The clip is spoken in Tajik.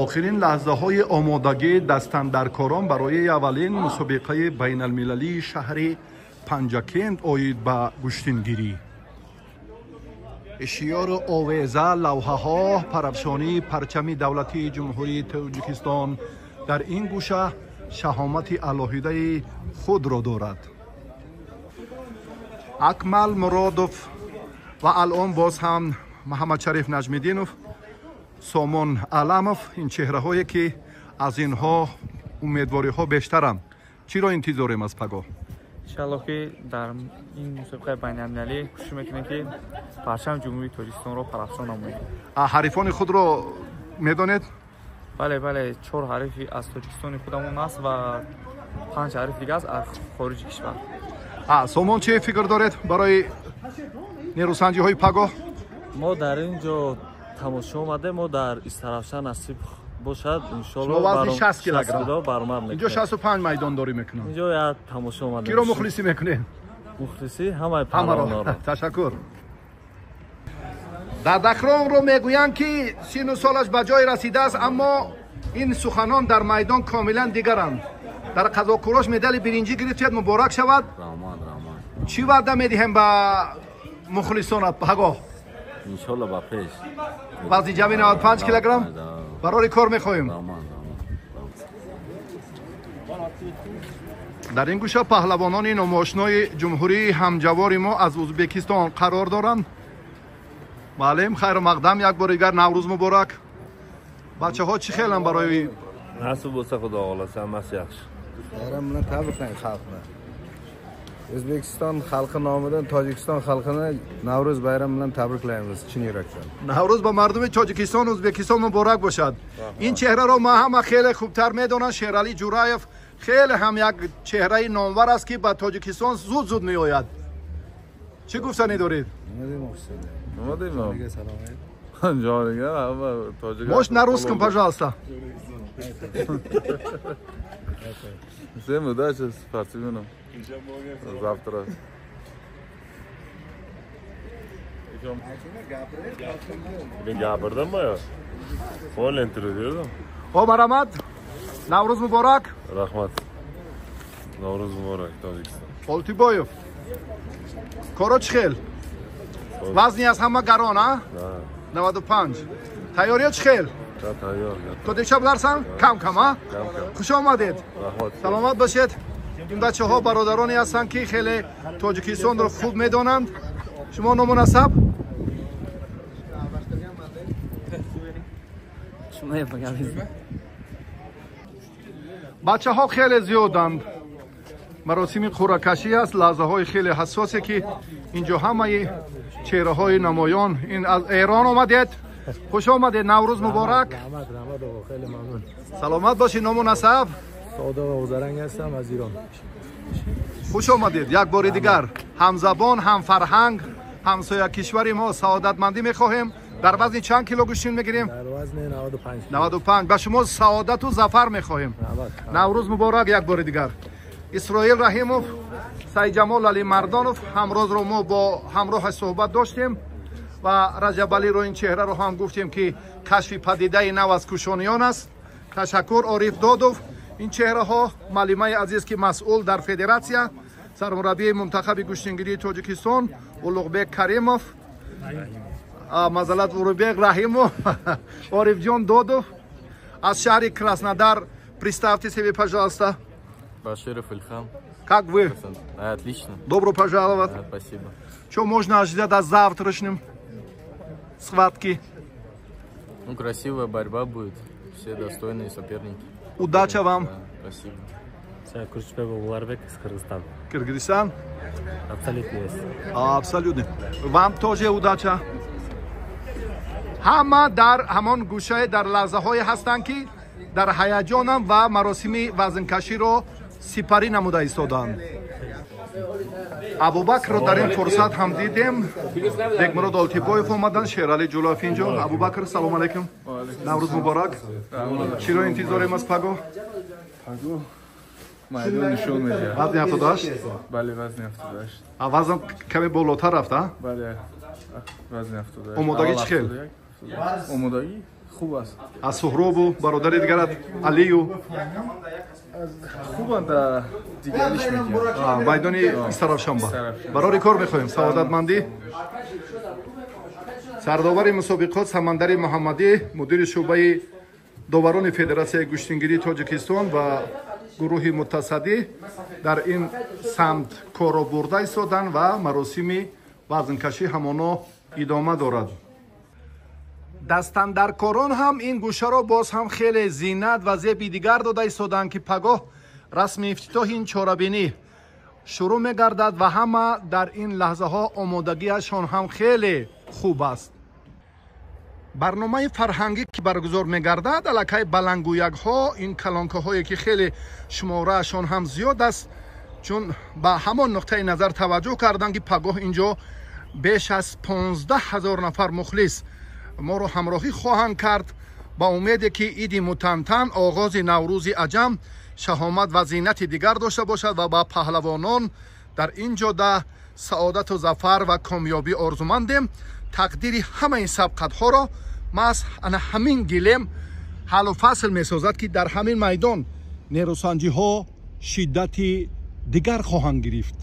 Охирин лаҳзаҳои омодагии дастандаркорон барои аввалин мусобиқаи байналмилалии шаҳри Панҷакент оид ба гӯштингирӣ. Шиёру овеза, лавҳаҳо, парафшонии парчами давлатии Ҷумҳурии Тоҷикистон дар ин гӯша шаҳомати алоҳидаи худро дорад. Акмал Муродов ва алон боз ҳам Муҳаммадшариф Наҷмиддинов, Сомон Аламов, ин чеҳраҳое ки аз инҳо умедвориҳо бештаранд. Чиро интизорем аз пагоҳ? Иншаллоҳ ки дар ин мусобиқаи байналмилалӣ кӯшиш мекунем ки парчами Ҷумҳурии Тоҷикистонро парафшон намоем. Ҳарифони худро медонед? Бале, бале, 4 ҳарифи аз Тоҷикистони худамон аст ва 5 ҳариф дига аст аз хориҷи кишвар. Сомон, чӣ фикр доред барои нерӯсанҷиҳои пагоҳ? Мо дар ин ҷо тамошо омадем, мо дар Истаравшан насиб бошад, иншоалло вазни 60 килограмм баромад мекунем. Инҷо 65 майдондорӣ мекунам. Инҷо як тамошо омадем. Киро мухлисӣ мекунед? Мухлисӣ ҳамаи паҳлавонро. Ташаккур. Дадахронро мегӯянд ки сину солаш ба ҷой расидааст, аммо ин суханон дар майдон комилан дигаранд. Дар Қазоқкурош медали биринҷӣ гирифтед, муборак шавад. Раҳмат, раҳмат. Чӣ ваъда медиҳем ба мухлисонат пагоҳ? Иншоалло ба пеш. Вазни ҷамъи 95 килограмм? Барори кор мехоҳем. Дар ин гӯша паҳлавонони номошинои ҷумҳурии ҳамҷавори мо аз Ӯзбекистон қарор доранд. Маълим, хайру мақдам, як бори дигар Наврӯз муборак. Бачаҳо чӣ хеланд барои насиб bo'lsa, Xudo xohlasa, hammasi yaxshi. Bayram bilan tabriklang xalqni. O'zbekiston xalqi nomidan Tojikiston xalqini Navro'z bayrami bilan tabriklaymiz chin yurakdan. Наврӯз ба мардуми Тоҷикистон, Ӯзбекистон муборак бошад. Ин чеҳраро ма ҳама хеле хубтар медонанд. Шералӣ Ҷураев хеле ҳам як чеҳраи номвар аст ки ба Тоҷикистон зуд-зуд меояд. Чӣ гуфтанӣ доред? Может, на русском, пожалуйста. Всем удачи спортсменам. Завтра. Men gapirdim boya. Fol intervyu berdim. Xo'p, marhamat. Navro'z muborak. Rahmat. Navro'z muborak, Tojikiston. Oltiboyev. Коро чӣ хел? Вазни аз ҳама гарон, а? 95. Тайёриё чӣ хел? Тайёр. То дишаб дарсан? Кам-кам, а? Хуш омадед. Саломат бошед. Ин бачаҳо бародароне ҳастанд ки хеле Тоҷикистонро хуб медонанд. Шумо ному насаб? Бачаҳо хеле зиёданд. Маросими қуръакашӣ аст, лаҳзаҳои хеле ҳассосе ки инҷо ҳамаи чеҳраҳои намоён. Ин аз Эрон омадед. Хуш омадед, Наврӯз муборак. Раҳмат, раҳмат оғо, хеле мамнун. Саломат бошед, ному насаб? Содиқ Озаранг ҳастам аз Ирон. Хуш омадед як бори дигар. Ҳамзабон, ҳамфарҳанг, ҳамсоя кишвари мо саодатмандӣ мехоҳем. Дар вазни чанд кило гӯштин мегирем? Дар вазни 95. 95. Ба шумо саодату зафар мехоҳем. Наврӯз муборак як бори дигар. Исроил Раҳимов, Сайҷамол Алимардонов ҳамрозро мо бо ҳамроҳаш суҳбат доштем ва Раҷабалиро ин чеҳраро ҳам гуфтем ки кашфи падидаи нав аз Кушониён аст. Ташаккур Ориф Додов. Ин чеҳраҳо маълимаи азиз ки масъул дар федератсия, сармураббии мунтахаби гӯштингирии Тоҷикистон Улуғбек Каримов, мазалат Улуғбек Раҳимов, Орифҷон Додов аз шаҳри Краснодар. Представьте себе, пожалуйста. Баширов Ильхам. Как вы? Отлично. Добро пожаловать. Да, спасибо. Что можно ожидать от завтрашнем схватки? Ну, красивая борьба будет. Все достойные соперники. Удача вам. Да, спасибо. Курчбеков Уларбек из Кыргызстана. Кыргызстан? Абсолютно есть. Абсолютно. Вам тоже удача. Ҳама дар ҳамон гӯшае дар лаҳзаҳое ҳастанд ки дар ҳаяҷонам ва маросими вазнкаширо сипарӣ намуда истоданд. Абубакрро дар ин фурсат ҳам дидем. Бекмурод Олтибоев омаданд, Шералӣ Ҷулоев инҷо. Абубакр, салом алайкум. Наврӯз муборак. Чиро интизорем аз пагоҳ? Пагоҳ майдон нишон медиҳад. Вазни 78? Бале, вазни 78. Вазн каме болотар рафт, а? Бале, вазни 78. Омодагӣ чӣ хел? Омодагӣ хуб аст. Аз Суҳробу бародари дигарат Алию? Хубанд, дигариш мекунад. Майдони Истаравшанба. Барори кор мехоҳем, саодатмандӣ. Сардовари мусобиқот Самандари Муҳаммадӣ, мудири шӯъбаи доварони Федератсияи гӯштингирии Тоҷикистон ва гурӯҳи мутасаддӣ дар ин самт корро бурда истоданд ва маросими вазнкашӣ ҳамоно идома дорад. Дастандаркорон ҳам ин гӯшаро боз ҳам хеле зинат ва зеби дигар дода истоданд, ки пагоҳ расми ифтитоҳи ин чорабинӣ шурӯъ мегардад ва ҳама дар ин лаҳзаҳо омодагиашон ҳам хеле хуб аст. Барномаи фарҳангӣ ки баргузор мегардад, аллакай баландгӯякҳо, ин калонкаҳое ки хеле шумораашон ҳам зиёд аст, чун ба ҳамон нуқтаи назар таваҷҷӯҳ карданд, ки пагоҳ инҷо беш аз 15 ҳазор нафар мухлис моро ҳамроҳӣ хоҳанд кард. Ба умеде ки иди мутантан, оғози Наврӯзи аҷам шаҳомат ва зинати дигар дошта бошад ва ба паҳлавонон дар ин ҷода саодату зафар ва комёбӣ орзумандем. Тақдири ҳамаи сабқатҳоро маҳз ана ҳамин гилем ҳаллу фасл месозад, ки дар ҳамин майдон нерӯсанҷиҳо шиддати дигар хоҳанд гирифт.